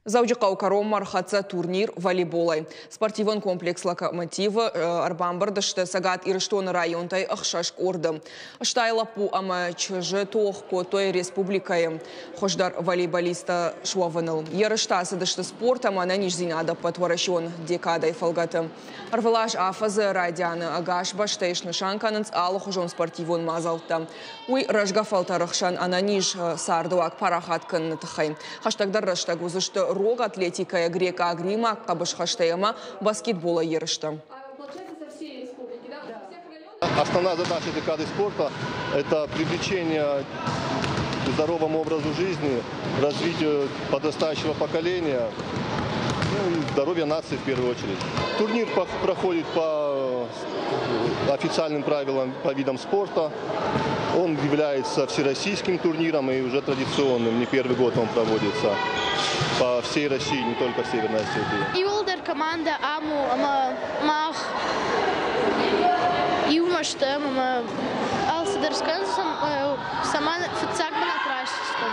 Дзӕуджыхъӕуы кӕронмӕ ӕрхӕццӕ турнир волейболӕй. Спортивон комплекс «Локомотив»-ы ӕрбамбырд сты Цӕгат Ирыстоны районтӕй ӕхсӕз къорды. Стай лӕппу ӕмӕ чызджы тох кодтой республикӕйы хуыздӕр волейболисттӕ суӕвыныл. Ерыстӕ цыдысты спорт ӕмӕ ӕнӕниздзинады ӕппӕтуӕрӕсеон декадӕйы фӕлгӕты. Ӕрвылаз афӕдзы райдианы ӕгас бӕстӕйы снысан кӕнынц алыхуызон спортивон мадзӕлттӕ. Уый рӕзгӕ фӕлтӕры хсӕн ӕнӕниз цардыуаг парахат кӕныны тыххӕй. Хӕстӕгдӕр рӕстӕг уыдзысты рог атлетикӕйӕ, грекъаг-римаг хъӕбысхӕстӕй ӕмӕ баскетболӕй ерыстӕ. Основная задача декады спорта – это привлечение к здоровому образу жизни, развитию подрастающего поколения, ну и здоровья нации в первую очередь. Турнир проходит по официальным правилам по видам спорта. Он является всероссийским турниром и уже традиционным. Не первый год он проводится по всей России, не только в Северной Осетии. Иууылдӕр командӕ ам у ӕмӕ мах иумӕ стӕм ӕмӕ алцыдӕр скӕндзыстӕм, цӕмӕн фыццаг бынат райсдзыстӕм.